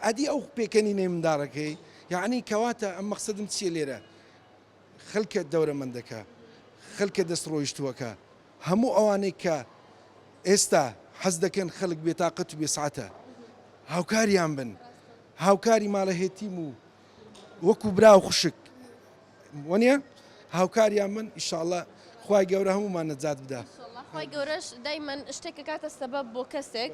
ئەدی ئەو پێکەنینەی منداڕەکەی یەعنی کەواتە ئەم مەقسەدم چییە لێرە خەلکە دەورەمەندەکە خەلکە دەست ڕۆیشتووەکە هەموو ئەوانەی کە ئێستا حەز دەکەن خەلک بێتاقەت و بێسعەتە هاوکاریان بن هاوکاری ماڵە هێتیم و وەکو برا و خوشک وەنیە هاوکاریان بن ئیشاڵە خوای گەورە هەموومان نەجات بدا. خوای گەورەش دایمەن شتێک ئەکاتە سەبەب بۆ کەسێک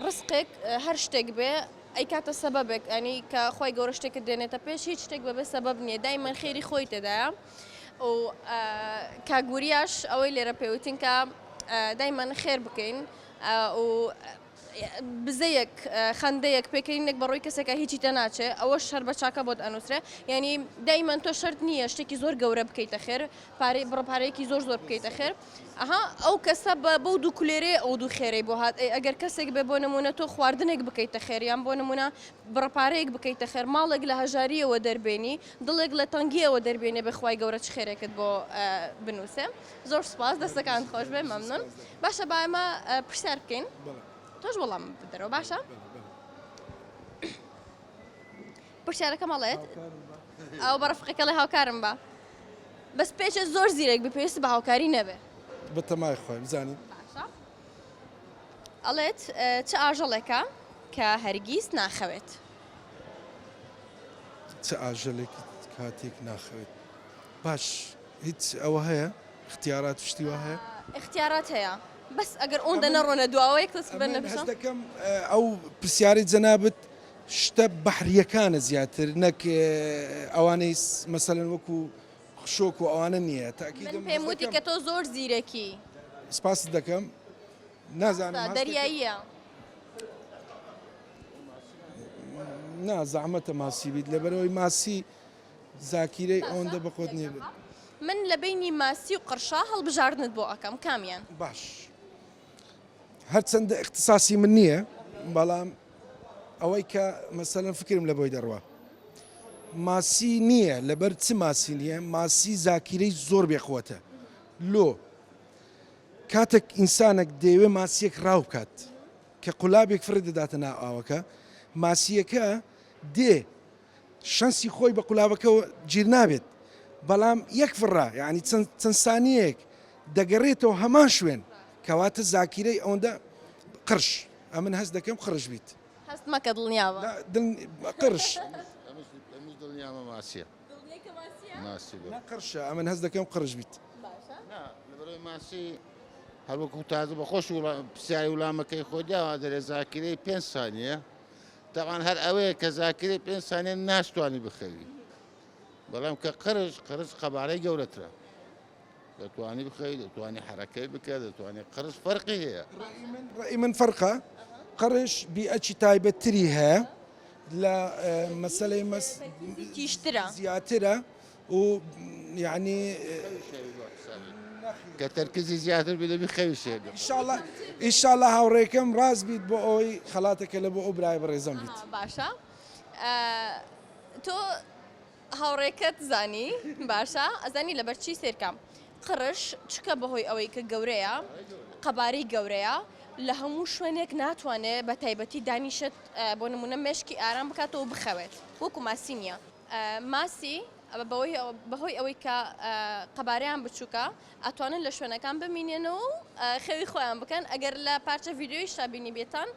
ڕزقێک هەر شتێک بێ ئەیکاتە سەبەبێک ئەنی کە خوای گەورە شتێکت دێنێتە پێش هیچ شتێک بەبێ سەبەب نییە دایمەن خێری خۆی تێدایە و کاک وریاش ئەوەی لێرە پێوتین کە دایمەن خێر بکەین و بزەیەک، خەندەیەک، پێکەنینێک بە ڕووی کەسێکا هیچی تێناچێ، ئەوەش هەر بە چاکە بۆت ئەنووسرێ. یانی دایمەن تۆ شەرت نییە شتێکی زۆر گەورە بکەیتە خێر، پارەی بڕە پارەیەکی زۆر زۆر بکەیتە خێر. ئەها ئەو کەسە بە بەو دوو کولێرەیە ئەو دوو خێرەی بۆ هات. ئەی ئەگەر کەسێک بێ بۆ نموونە تۆ خواردنێک بکەیتە خێر یان بۆ نموونە بڕە پارەیەک بکەیتە خێر، ماڵێک لە هەژارییەوە دەربێنی، دڵێک لە تەنگییەوە دەربێنێ بێ خوای گەورە چ خێرێکت بۆ بنووسێ. زۆر سوپاس دەستەکانت خۆش بێ مەمنون. باشە با ئێمە پرسیار بکەین تۆش وەڵام بدەرەوە باشە پرسیارەکەم ئەڵێت ئەو بە ڕفقەکەڵێ هاوکارم بە بەس پێشە زۆر زیرەک بی پێویست بە هاوکاری نەبێ بەتەمای خۆی بزانین باشە ئەڵێت چ ئاژەڵێکە کە هەرگیز ناخەوێت چ ئاژەلێک کاتێک ناخەوێت باش هیچ ئەوە هەیە اختیارات و شتی وا هەیە؟ اختیارات هەیە بەس ئەگەر ئەوەندە نەڕۆنە دواوە یەک تەسک بەرنە ئەمن پێشەوە. هەست دەکەم ئەو پرسیارەی جەنابت شتە بەحرییەکانە زیاتر نەک ئەوانەی مەسەلەن وەکو خشۆک و ئەوانە نییە من تاکیدم پێم هەست وتی دەکەم کە تۆ زۆر زیرەکی. سپاست دەکەم نازانم ڕاستە هەست دەکەم دەریاییە. نا زەحمەتە ماسی بیت لەبەرئەوەی ماسی زاکیرەی ئەوەندە بەقوەت نیە بێت. من لە بەینی ماسی و قرشا هەڵبژاردنت بۆ ئەکەم کامیان؟ باش هەرچەندە ئیختساسی من نییە بەڵام ئەوەی کە مەسەلەن فکرم لە بۆی دەڕوا ماسی نییە لەبەر چ ماسی نییە ماسی زاکیرەی زۆر بێقوەتە لۆ کاتێک ئینسانێک دەیەوێ ماسیەک ڕاو بکات کە قولابێک فڕێ دەداتە ناو ئاوەکە ماسیەکە دێ شەنسی خۆی بە قولابەکەوە گیر نابێت بەڵام یەک فڕە یعنی چەند سانیەک دەگەڕێتەوە هەمان شوێن کەواتە زاکیرەی ئەوەندە قرش ئەمن هەست دەکەم قرش بیت. هەست مەکە دڵنیابە. نا دڵ قرش. ئەمیش دڵنیامە ماسیە. دڵنیای کە ماسیە؟ ماسی بێ. نا قرشە ئەمن هەست دەکەم قرش بیت. باشە. نا لەبەرئەوەی ماسی هەر وەکو تازە بە خۆش پرسیاری وڵامەکەی خۆی داوە دەرێ زاکیرەی پێنج سانیە تەبعەن هەر ئەوەیە کە زاکیرەی پێنج سانیە ناشتوانی بخەوی بەڵام کە قرش قرش قەبارەی گەورەترە دەتوانی بخەوی دەتوانی حرەکەی بکە دەتوانی قرش فەرقی هەیە ڕئی من فەرقە قرش بیئەکی تایبەتتری هەیە لە مەسەلەی مەس تیژترە زیاترە و یعنی کە تەرکزی زیاتر بێ دەبی خەوی شێ بێ. ئیشاڵا ئیشاڵا هاوڕێکەم ڕاست بیت بۆ ئەوەی خەڵاتەکە لە بۆ ئەو برای بەڕێزەم بیت. باشە تۆ. هاوڕێکەت زانی باشە ئەزانی لەبەر چی سێرکە قڕش چکە بەهۆی ئەوەی کە گەورەیە قەبارەی گەورەیە لە هەموو شوێنێک ناتوانێت بە تایبەتی دانیشێت بۆ نمونە مێشکی ئارام بکاتەوە بخەوێت وەکو ماسی نییە ماسی بەهۆی ئەوەی کە قەبارەیان بچووکە ئەتوانن لە شوێنەکان بمینێنەوە و خەوی خۆیان بکەن ئەگەر لە پارچە ڤیدیۆیشتا بینیبێتان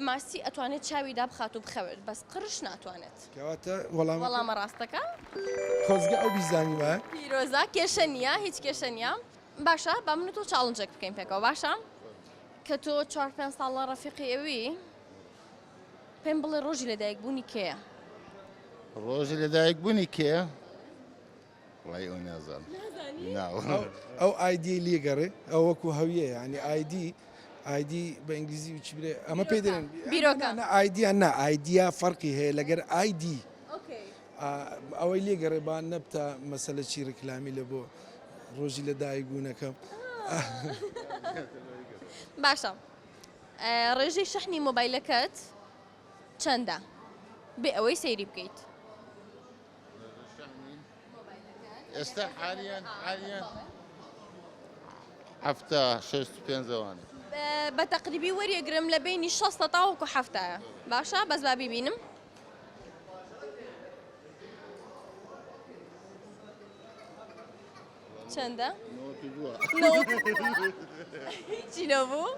ماسی ئەتوانێت چاوی دابخات و بخەوێت بەس قرش ناتوانێت. کەواتە وەڵامەکە. وەڵامە ڕاستەکە. خۆزگە ئەو بیزانیبایە. پیرۆزە کێشە نییە هیچ کێشە نییە باشە با من و تۆ challenge ێک بکەین پێکەوە باشە کە تۆ چوار پێنج ساڵە ڕەفیقی ئەوی پێم بڵێ ڕۆژی لەدایک بوونی کێیە؟ ڕۆژی لەدایک بوونی کێیە؟ وەڵای ئەو نازانم. نا. ئەو ئایدی لێ گەڕێ ئەو وەکو هەویە یعنی ئایدی ئایدی بە ئینگلیزی چی برێ ئەمە پێی دەڵێن بیرۆکە نا ئایدیا نا ئایدیا فەرقی هەیە لەگەر ئایدی ئەوەی لێ گەڕێ با نەبتە مەسەلە چی ڕیکلامی لە بۆ ڕۆژی لە دایک بوونەکەم. باشە ڕێژەی شەحنی مۆبایلەکەت چەندە بێ ئەوەی سەیری بکەیت؟ ئێستا حالیان حالیان حەفتا شەست و پێنجەوانە. بە تەقریبی وەریەگرم لە بینی شەستە تاوەکو حەفتایە باشە بەس با بیبینم. چەندە؟ هیچی نەبوو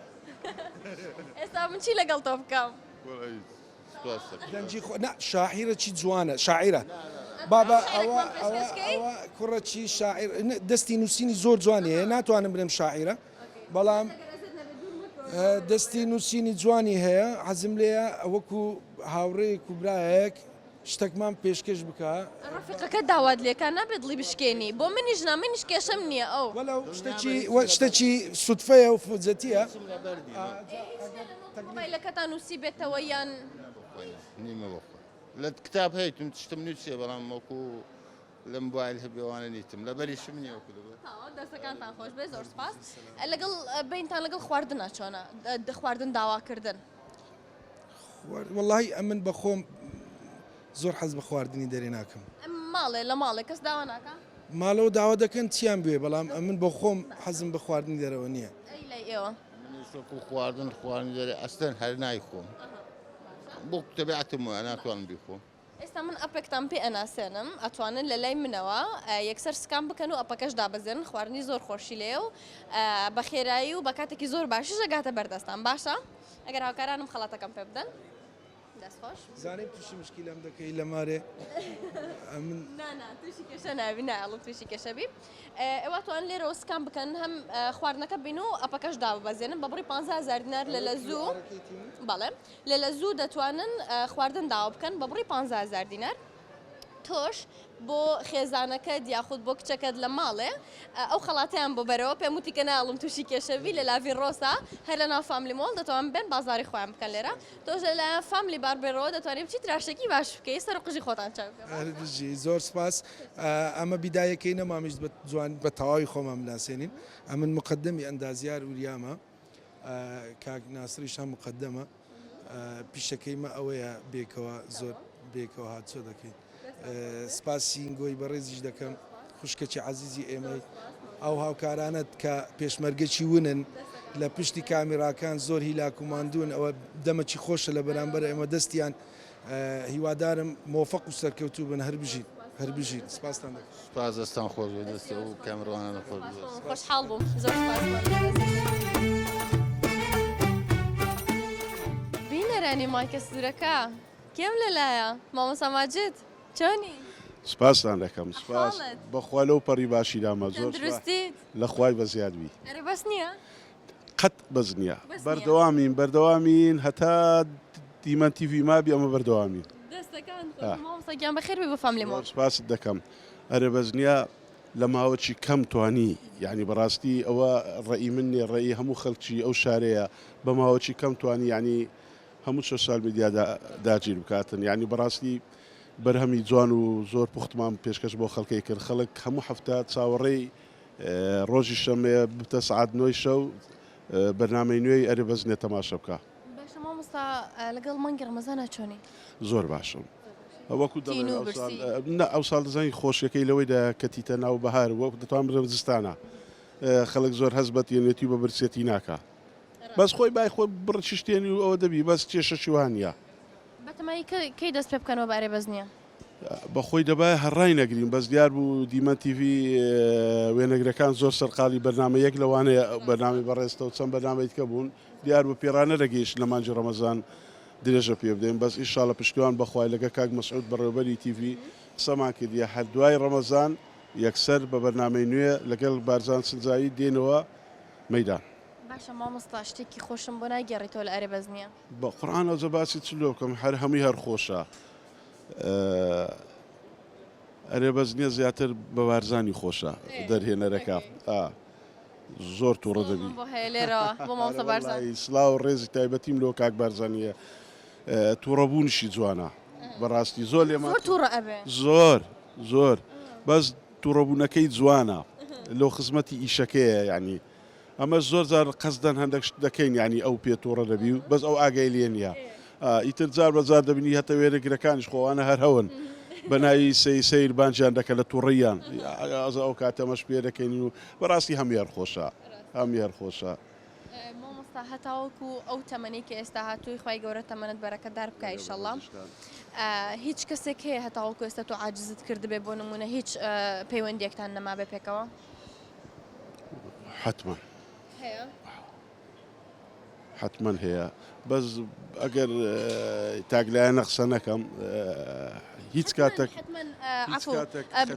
ئێستا من چی لەگەڵ تۆ بکەم؟ دەنگی خۆ نا شاعیرە چی جوانە شاعیرە بابا ئەوە ئەوە ئەوە کوڕە چی شاعیر دەستی نووسینی زۆر جوانی هەیە ناتوانم بڵێم شاعیرە بەڵام دەستی نووسینی جوانی هەیە حەزم لێیە وەکو هاوڕێیەک و برایەک شتەکمان پێشکەش بکا. ڕەفیقەکەت داوات لێکا نابێ دڵی بشکێنی بۆ منیش نا منیش کێشەم نیە ئەو. وەلەو شتەکی شتەکی سوتفەیە و فوجەتیە. مۆبایلەکەتان نووسیبێتەوە یان. نیمە بەخۆ لە کتاب هەیتم شتم نووسیە بەڵام وەکو لە مۆبایل هەبێ وانە نیتم لەبەریشم نییە وەکو لەبەر. تەواو دەستەکانتان خۆش بێ زۆر سوپاس. لەگەڵ بەینتان لەگەڵ خواردنا چۆنە خواردن داواکردن؟ وەڵاهی ئەمن بە خۆم زۆر حەز بە خواردنی دەرێ ناکەم. ماڵێ لە ماڵێ کەس داوا ناکا؟ ماڵەوە داوا دەکەن چیان بوێ بەڵام ئەمن بۆ خۆم حەزم بە خواردنی دەرەوە نییە. ئەی لای ئێوە؟ منیش وەکو خواردن خواردنی دەرێ ئەسلەن هەر نایخۆم بۆ تەبیعەتم وایە ناتوانم بیخۆم. ئێستا من ئەپێکتان پێ ئەناسێنم ئەتوانن لە لای منەوە یەکسەر سکان بکەن و ئەپەکەش دابەزێنن خواردنی زۆر خۆشی لێیە و بە خێرایی و بە کاتێکی زۆر باشیش ئەگاتە بەردەستان باشە ئەگەر هاوکارانم خەڵاتەکەم پێ بدەن دەست خۆش. زانیم توشی مشکیلەم دەکەی لە مارێ ئەمن. نا نا توشی کێشە نابی نایەڵم توشی کێشە بی ئێوە توان لێرەوە سکان بکەن هەم خواردنەکە بین و ئەپەکەش داببەزێنن بە بڕی 15000 دینار لە لە زوو بەڵێ لە لە زوو دەتوانن خواردن داوا بکەن بە بڕی 15000 دینار تۆش بۆ خێزانەکەت یاخود بۆ کچەکەت لە ماڵێ ئەو خەڵاتیان بۆ بەرەوە پێم وتی کە ناڵم تووشی کێشەبی لە لاڤی ڕۆسا هەر لە ناو فاملی مۆڵ دەتوان بێن بازاری خۆیان بکەن لێرە تۆش لەلایەن فاملی باربێرەوە دەتوانانی بچی تراشێکی باش بکەی سەر و قژی خۆتان چاک بکە. هەر بژی زۆر سپاس ئەمە بیدایەکەی نەمامیشت بە جوان بە تەواوی خۆمان بناسێنین ئەمن مقدمی ئەندازیار وریامە کاک ناسریش هەم مقدمە پیشەکەی مە ئەوەیە بێکەوە زۆر بێکەوە هاتچۆ دەکەین سپاسی گۆی بەڕێزیش دەکەم خوشکەکی عەزیزی ئێمەی ئەو هاوکارانەت کە پێشمەرگەکی ونن لە پشتی کامیراکان زۆر هیلاک و ماندوون ئەوە دەمەکی خۆشە لە بەرامبەر ئێمە دەستیان هیوادارم مۆفەق و سەرکەوتوو بن هەر بژین هەر بژین سپاستان دەکەم. سپاس دەستان خۆش بێت دەستی ئەو کامێڕوانانە خۆش بێت. خۆشحاڵ بووم زۆر سپاس. بینەرانی مایکە سوورەکە کێم لەلایە مامۆستا ماجد چۆنی؟ سپاستان دەکەم سپاس حاڵت؟ بەخوا لەو پەڕی باشی دامە زۆر سپاس تەندروستیت؟ لە خوای بەزیاد بی. ئەرێ بەس نییە؟ قەت بەس نییە بەس نییە. بەردەوامین بەردەوامین هەتا دیمەن تیڤی مابی ئەمە بەردەوامین. دەستەکان خۆش مامۆستا گیان بەخێر بێی بۆ فاملی مۆڵ. زۆر سپاست دەکەم ئەرێ بەس نییە لە ماوەکی کەم توانی یانی بەڕاستی ئەوە ڕەئی من نییە ڕەئی هەموو خەلکی ئەو شارەیە بە ماوەکی کەم توانی یانی هەموو سۆسیال میدیا داگیر بکاتن یانی بەڕاستی بەرهەمی جوان و زۆر پوختمان پێشکەش بۆ خەڵکەی کرد خەڵک هەموو هەفتە چاوەڕێی ڕۆژی شەمەیە ببتە سەعات نۆی شەو بەرنامەی نوێی ئەرێ بەزنێ تەماشە بکە. باشە مامۆستا لەگەڵ مانگی ڕەمەزانا چۆنی؟ زۆر باشم. وەکو تین دەڵێن و ئەوساڵ برسی. نا ئەوساڵ دەزانی خۆشیەکەی لەوەیدا کە تیتە ناو بەهار وەک دەتوان بڵێم زستانە خەڵک زۆر هەست بە تێنێتی و بە برسێتی ناکا بەس خۆی بای خۆی بڕ شتێنی و ئەوە دەبی بەس کێشەکی وا نییە. بەتەمای کەی دەست پێ بکەنەوە بە ئەرێ بەس نییە؟ بەخۆی دەبایە هەر ڕاینەگرین بەس دیار بوو دیمەن تیڤی وێنەگرەکان زۆر سەرقاڵی بەرنامە یەک لەوانەیە بەرنامەی بەڕێزتە و چەند بەرنامەی دیکە بوون دیار بوو پێڕانەدەگەیشت لە مانگی ڕەمەزان درێژە پێ بدەین بەس ئیشاڵە پشتیوان بەخوای لەگەڵ کاک مەسعود بەڕێوەبەری تیڤی قسەمان کردیە هەر دوای ڕەمەزان یەکسەر بە بەرنامەی نوێ لەگەڵ بارزان سنجاوی دێنەوە مەیدان. باشە مامۆستا شتێکی خۆشم بۆ ناگێڕیتەوە لە ئەرێ بەس نییە؟ بە قورعان ئەوجە باسی چ لۆ بکەم هەر هەمووی هەر خۆشە ئەرێ بەس نییە زیاتر بە بارزانی خۆشە دەرهێنەرەکە زۆر تووڕە دەبی بۆ هەیە لێرەوە بۆ مامۆستا بارزان سلااو ڕێزی تایبەتیم لۆ کاک بارزانیە تووڕەبوونیشی جوانە بەڕاستی زۆر لێمان زۆر تووڕە ئەبێ زۆر زۆر بەس تووڕەبوونەکەی جوانە لۆ خزمەتی ئیشەکەیە یعنی ئەمەش زۆر جار قەسدەن هەندەک شت دەکەین یانی ئەو پێ توڕە دەبی و بەس ئەو ئاگای لێ نییە ئیتر جار بە جار دەبینی هەتە وێنەگرەکانیش خۆ ئەوانە هەر هەون بە ناوی سەی سەیر بانگیان دەکە لە توڕەییان ئەز ئەو کاتەمەش پێ دەکەین و بەڕاستی هەمووی هەر خۆشە هەمووی هەر خۆشە. مامۆستا هەتاوەکو ئەو تەمەنەی کە ئێستا هاتووی خوای گەورە تەمەنت بەرەکەتدار بکا ئیشەڵا هیچ کەسێک هەیە هەتاوەکو ئێستا تۆ عاجزت کردبێ بۆ نمونە هیچ پەیوەندیەکتان نەمابێ پێکەوە؟ حەتمەن هەیە حەتمەن هەیە بەس ئەگەر تاکلایەنە قسە نەکەم هیچ کاتێک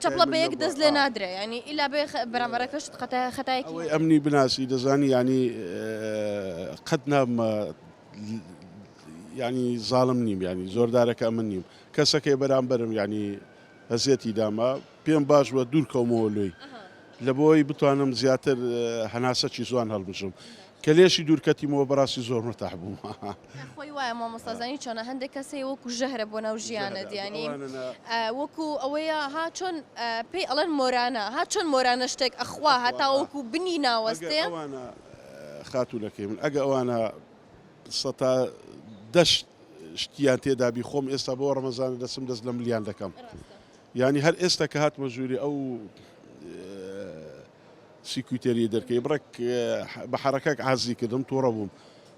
چەپڵە بە یەک دەست لێ نادرێ ینی ئیلا بێ بەرامبەرەکەشت خەتایەکی ئەوەی ئەمنی بناسی دەزانی ینی قەت نابمە ینی زاڵم نیم ینی زۆردارەکە ئەمن نیم کەسەکەی بەرامبەرم ینی ئەزیەتی دامە پێم باش بوە دوور کەومەوە لۆی لەبۆی بتوانم زیاتر هەناسەکی زوان هەڵبژم کە لێشی دوور کەتیمەوە بەڕاستی زۆر مەتاح بووم. خۆی وایە مامۆستا زانی چۆنە هەندێک کەس هەیە وەکو ژەهرە بۆ ناو ژیانت یانی وەکو ئەوەیە ها چۆن پێی ئەڵێن مۆرانە ها چۆن مۆرانە شتێک ئەخوا هەتاوەکو بنی ناوەستێ. ئەوانە خاتوونەکەی من ئەگە ئەوانە سەتا دەش شتیان تێدابی خۆم ئێستا بۆ ڕەمەزانە دەچم دەست لە ملیان دەکەم یانی هەر ئێستا کە هاتمە ژووری ئەو سیکوتێری دەرکەی بڕێک بە حەرەکەک عازی کردم تووڕە بووم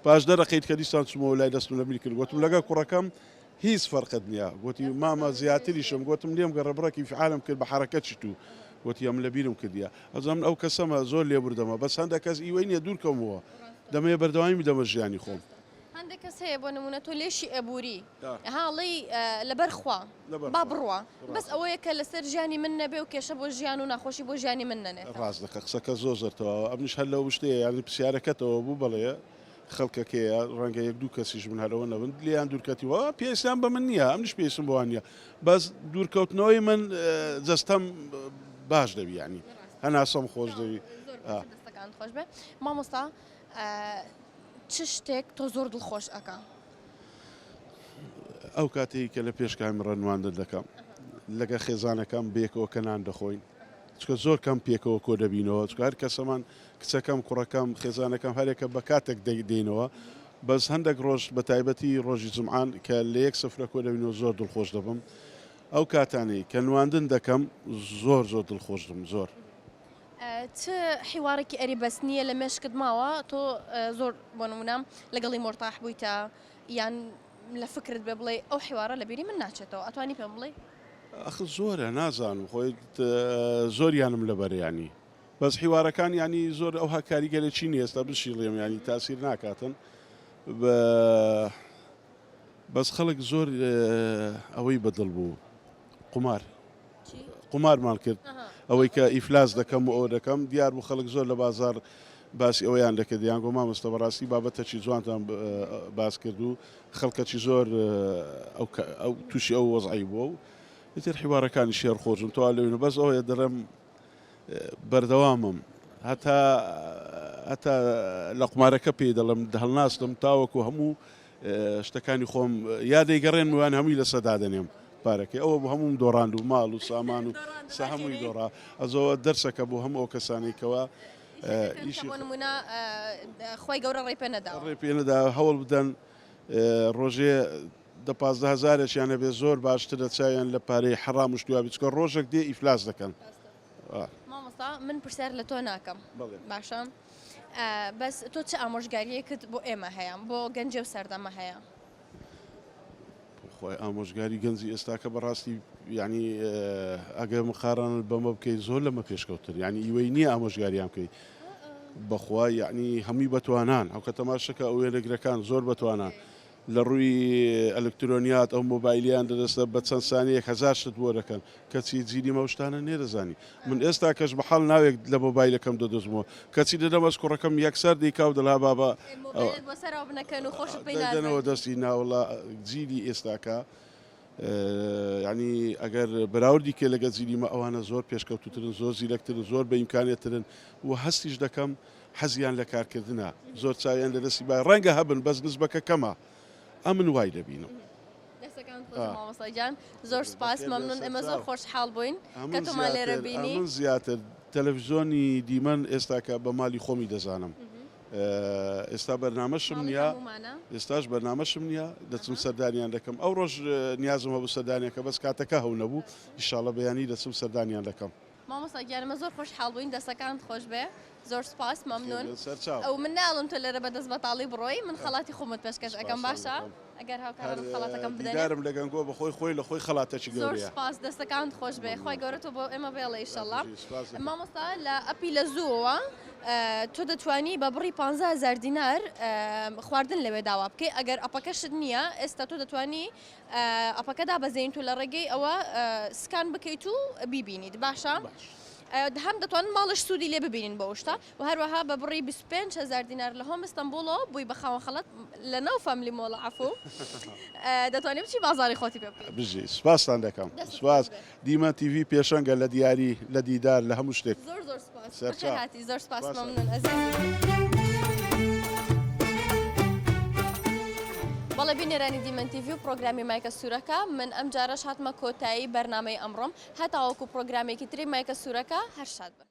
پاش دەرەقەیت کە دیسان چوومەوە لای دەستم لە ملی کرد گوتم لەگەڵ کوڕەکەم هیچ فەرقت نییە گوتی مامە زیاتریشم گوتم لێم گەڕە بڕێکی فعالم کرد بە حەرەکەتی تو گوتی ئەم لە بیرم کردیە ئەزم ئەو کەسەمە زۆر لێبوردەمە بەس هەندێک کەس ئیوەی نییە دوورکەومەوە دەمەوێ بەردەوامی بدەمە ژیانی خۆم. هەندێک کەس هەیە بۆ نمونە تۆ لێشی ئەبوری ها ئەڵێی لەبەر خوا با بڕوا بەس ئەوەیە کە لەسەر ژیانی من نەبێ و کێشە بۆ ژیان و ناخۆشی بۆ ژیانی من نەنێتەوە. ڕاست دەکە قسەکە زۆر زۆر تەواوە ئەمنیش هەر لەو شتەیە یانی پرسیارەکەتەوە بوو بەڵێ خەڵکەکەیە ڕەنگە یەک دوو کەسیش بن هەرەوە نەبن لێیان دوورکەتیوە پێویستیان بە من نییە ئەمنیش پێویستم بەوان نییە بەس دوورکەوتنەوەی من جەستەم باش دەبی یانی هەناسەم خۆش دەبی. دەستەکانت خۆش بێ مامۆستا چ شتێک تۆ زۆر دڵخۆش ئەکا؟ ئەو کاتەی کە لە پێش کامیڕا نواندن دەکەم لەگە خێزانەکەم بێکەوە کە نان دەخۆین چکە زۆر کەم پێکەوە کۆ دەبینەوە چکە هەر کەسەمان کچەکەم کوڕەکەم خێزانەکەم هەرێکە بە کاتێک دەینەوە بەس هەندێک ڕۆژ بە تایبەتی ڕۆژی جمعان کە لە یەک سفرە کۆ دەبینەوە زۆر دڵخۆش دەبم ئەو کاتانەی کە نواندن دەکەم زۆر زۆر دڵخۆش دەبم زۆر. چ حیوارێکی ئەری بەس نییە لە مێشکت ماوە تۆ زۆر بۆ نمونە لەگەڵی مۆرتاح بوویتە یان لە فکرت بێ بڵێ ئەو حیوارە لە بیری من ناچێتەوە ئەتوانی پێم بڵێ؟ ئەخ زۆرە نازانم خۆی زۆریانم لەبەر ینی بەس حیوارەکان ینی زۆر ئەوها کاریگەرێکی نیە ئێستا بشیڵێم ینی تاسیر ناکاتن بە بەس خەڵک زۆر ئەوەی بەدڵ بوو قومار قومارمان کرد ئەوەی کە ئیفلاس دەکەم و ئەوە دەکەم دیار بوو خەڵک زۆر لە بازار باسی ئەوەیان دەکرد یان گۆ مامۆستا بەڕاستی بابەتەکی جوانتان باس کرد و خەڵکەکی زۆر ئەو تووشی ئەو وەزعی بووە و ئیتر حیوارەکانی شێر خۆشن تۆ لەوینە بەس ئەوەیە دەڵێم بەردەوامم هەتا هەتا لە قومارەکە پێی دەڵێم هەڵناستم تاوەکو هەموو شتەکانی خۆم یا دەیگەڕێنم یان هەمووی لەسەر دادەنێم پارەکەی ئەوە بۆ هەمووم دۆڕاند و ماڵ و سامان و سە هەمووی دۆڕا ئەزەوە دەرسەکە بۆ هەموو ئەو کەسانەی کەوا ئیشی بۆ نمونە خۆی گەورە ڕێ پێ نەداوە ڕێ پێ نەدا هەوڵ بدەن ڕۆژێ. دە 15 هەزارێکیان هەبێ زۆر باشترە چاویان لە پارەی حەڕام و شتی وا بێ چونکە ڕۆژێک دێ ئیفلاس دەکەن. مامۆستا من پرسیار لە تۆ ناکەم باشە بەس تۆ چ ئامۆژگاریەکت بۆ ئێمە هەیە بۆ گەنجێ و سەردەمە هەیە؟ خۆی ئامۆژگاری گەنجی ئێستاکە بەڕاستی یعنی ئەگەر مقارنە بەمە بکەیت زۆر لەمە پێشکەوتر یعنی ئیوەی نییە ئامۆژگاریان بکەیت بەخوا یعنی هەمووی بەتوانان ئەو کە تەماشەکە ئەو وێنەگرەکان زۆر بەتوانان لە ڕووی ئەلکترۆنیات ئەو مۆبایلیان دەدەستە بە چەند سانیەک هەزار شت بۆ دەکەن کەچی جیلی مە شتانە نێدەزانی من ئێستا کەش بە حاڵ ناوێک لە مۆبایلەکەم دەدۆزمەوە کەچی دەدەم ئەس کوڕەکەم یەکسەر دەیکا و دەڵا بابا مۆبایلت بۆ سەرەوە بنەکەن و خۆشت پێی نازانن. دەدەنەوە دەستی ناوەڵا جیلی ئێستاکە یانی ئەگەر بەراوردی کێ لەگە جیلی مە ئەوانە زۆر پێشکەوتوترن زۆر زیرەکترن زۆر بە ئیمکانێترن و هەستیش دەکەم حەزیان لە کارکردنە زۆر چاویان لە دەستی بای ڕەنگە هەبن بەس نسبەکە کەمە ئەمن وای دەبینم. دەستەکانت خۆش مامۆستا گیان زۆر سوپاس مەمنون ئێمە زۆر خۆشحاڵ بووین کە تۆمان لێرە بینی. ئەمن زیاتر تەلەفزیۆنی دیمەن ئێستاکە بە مالی خۆمی دەزانم ئێستا بەرنامەشم نییە ئێستاش بەرنامەشم نییە دەچم سەردانیان دەکەم ئەو ڕۆژ نیازم هەبوو سەردانیان کە بەس کاتەکە هەو نەبوو ئیشاڵە بەیانی دەچم سەردانیان دەکەم. مامۆستا گیان ئێمە زۆر خۆشحاڵ بووین دەستەکانت خۆش بێ زۆر سوپاس مەمنون ئەو من ناڵم تۆ لێرە بە دەست بەتاڵی بڕۆی من خەڵاتی خۆمت پێشکەش ئەکەم باشە ئەگەر هاوکارانت خەڵاتەکەم بدەنێ. دیدارم لە گەنگۆ بە خۆی خۆی لە خۆی خەڵاتەکی زۆر گەورەیە. سوپاس دەستەکانت خۆش بێ خوای گەورە تۆ بۆ ئێمە بێڵێ ئیشەڵا. سوپاس دەکەم. مامۆستا لە ئەپی لە زووەوە تۆ دەتوانی بە بڕی 15000 دینار خواردن لەوێ داوا بکەی ئەگەر ئەپەکەشت نییە ئێستا تۆ دەتوانی ئەپەکە دابەزێنیت و لە ڕێگەی ئەوە سکان بکەیت و بیبینیت باشە هەم دەتوانن ماڵش سوودی لێ ببینین بۆ شتە و هەروەها بە بڕی 25 هزار دینار لە هۆم ئیستەنبوڵەوە بووی بە خاوەن خەڵات لە ناو فامیلی مۆڵ عەفو دەتوانانی بچی بازاری خۆتی پێ بکەیت. بژی سپاستان دەکەم سپاس دیمەن تیڤی پێشەنگە لە دیاری لە دیدار لە هەموو شتێک. زۆر زۆر سپاس بەخێر هاتی زۆر سپاس مەمنون ئەزیزی. بەڵێ بینەرانی دیمەن تیڤی و پرۆگرامی مایکە سوورەکە من ئەم جارەش هاتمە کۆتایی بەرنامەی ئەمڕۆم هەتاوەکو پرۆگرامێکی تری مایکە سوورەکە هەر شاد بن.